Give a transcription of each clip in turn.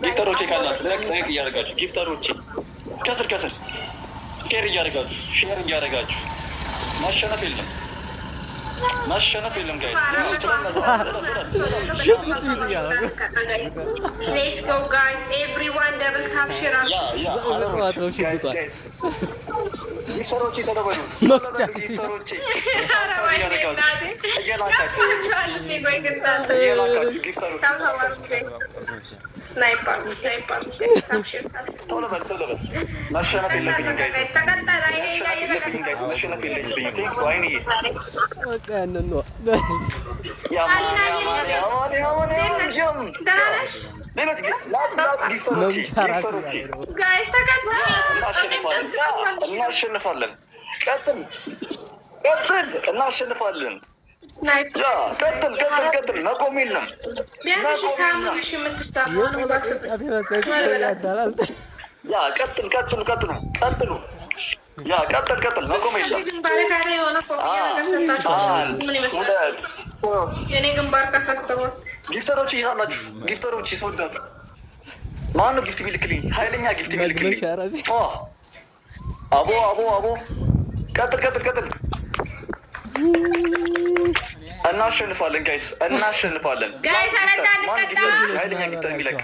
Gifter ኦቼ ካላችሁ like like እያደረጋችሁ፣ gifter ኦቼ ከስር ከስር share እያደረጋችሁ፣ share እያደረጋችሁ። ማሸነፍ የለም፣ ማሸነፍ የለም guys። Let's go guys, everyone double tap, share. Yeah, gifter ኦቼ ተደበሉ፣ gifter ኦቼ እያደረጋችሁ፣ እየላካችሁ እየላካችሁ gifter ኦቼ። Snipe snipe tap share። ቶሎ በል፣ ቶሎ በል። ማሸነፍ የለብኝም guys፣ መሸነፍ የለብኝም guys፣ መሸነፍ የለብኝም። Thank you አይንዬ። በቃ ያንን ነው። Yeah man, yeah man, yeah man, yeah man, yeah man። ደህና ነሽ? ሌሎች ላኩ ላኩ gifter ኦቼ፣ gifter ኦቼ። Guys ተቀጣ። እናሸንፋለን፣ እናሸንፋለን። ቀጥል ቀጥል፣ እናሸንፋለን። Yeah፣ ቀጥል ቀጥል ቀጥል። መቆም የለም። ቢያንስ እሺ ሳሙን እሺ የምትስታ Yeah፣ ቀጥል ቀጥሉ ቀጥሉ ቀጥሉ። Yeah፣ ቀጥል ቀጥል፣ መቆም የለም። ግንባር ካለ የሆነ ኮፍያ ነገር ሰጣችሁ አንድ ምን ይመስላል? ሁለት ሶስት። የኔ ግንባር ካሳሰቧት Gifter ኦች ይሳላችሁ፣ gifter ኦች ይስወዳችሁ። ማነው gift ሚልክልኝ? ኃይለኛ gift ሚልክልኝ። አቦ አቦ አቦ፣ ቀጥል ቀጥል ቀጥል። እናሸንፋለን guys፣ እናሸንፋለን። Guys፣ ኧረ እንዳንቀጣ። ኃይለኛ gifter የሚለቅ።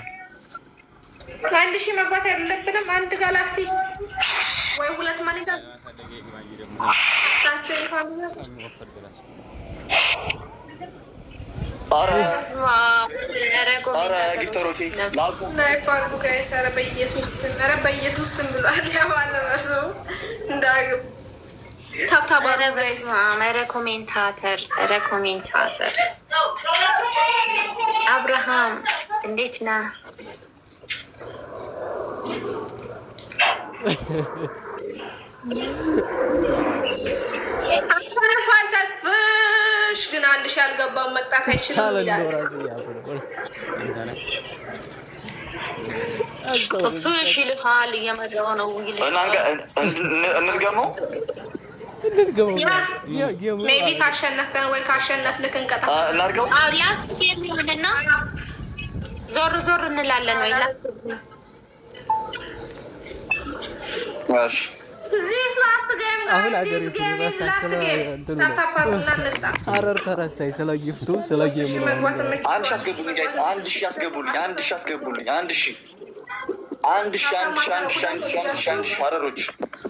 1000 መግባት ያለብንም አንድ ጋላክሲ ወይ ሁለት money ታቸው ይፋሉ። ኧረ ኧረ gifter ኦቼ ላኩ። Snipe አድርጉ guys። ኧረ በኢየሱስ ስም፣ ኧረ በኢየሱስ ስም ብሏል። ያባለ ሰው እንዳግብ tap tap አድርጉ guys። ኧረ commentator፣ ኧረ commentator አብርሃም እንዴት ነህ? አሸንፏል። ተስፍሽ ግን 1000 ያልገባውን መቅጣት አይችልም ይላል። ተስፍሽ ይልሃል፣ እየመራው ነው ይልሃል። እንድገመው። Maybe ካሸነፍከን ወይ ካሸነፍንክ እንቀጣ። እናድርገው። Last game ይሆንና ዞር ዞር እንላለን ወይ last እሺ። This last game guys, this game is last game። Tap tap አድርጉና እንቅጣ። ሀረር ተረሳኝ። ስለ gift ኡ ስለ 3000 Game ኡ ነው። መግባት የምችል 1000 አስገቡልኝ guys፣ 1000 አስገቡልኝ፣ 1000 አስገቡልኝ፣ 1000፣ 1000፣ 1000፣ 1000፣ 1000፣ 1000፣ 1000 ሀረሮች፣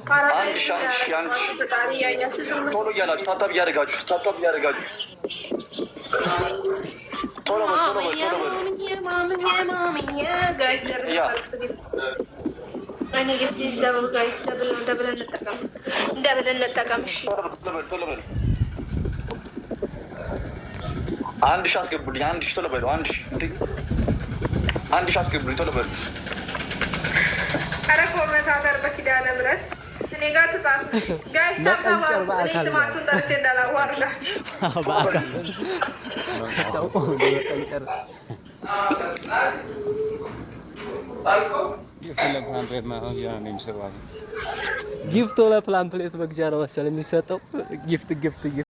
1000፣ 1000፣ 1000። ፈጣሪ እያያችሁ ዝም። ቶሎ እያላችሁ tap tap እያደረጋችሁ፣ tap tap እያደረጋችሁ፣ ቶሎ በል፣ ቶሎ በል፣ ቶሎ በል። ማምዬ ማምዬ guys double። እኔ gift is double guys፣ double ነው፣ double እንጠቀም፣ double እንጠቀም። እሺ። ቶሎ በል፣ ቶሎ በል። 1000 አስገቡልኝ፣ 1000፣ ቶሎ በሉ። 1000 እንዴ፣ 1000 አስገቡልኝ፣ ቶሎ በሉ። ኧረ commentator በኪዳነ ምሕረት እኔ ጋር ተጻፉ guys፣ tap tap አድርጉ። እኔ ስማችሁን ጠርቼ እንዳላዋርዳችሁ። በአካል መቀንጨር። Gift ለ Plumpet መግዣ ነው መሰለኝ የሚሰጠው። Gift gift gift።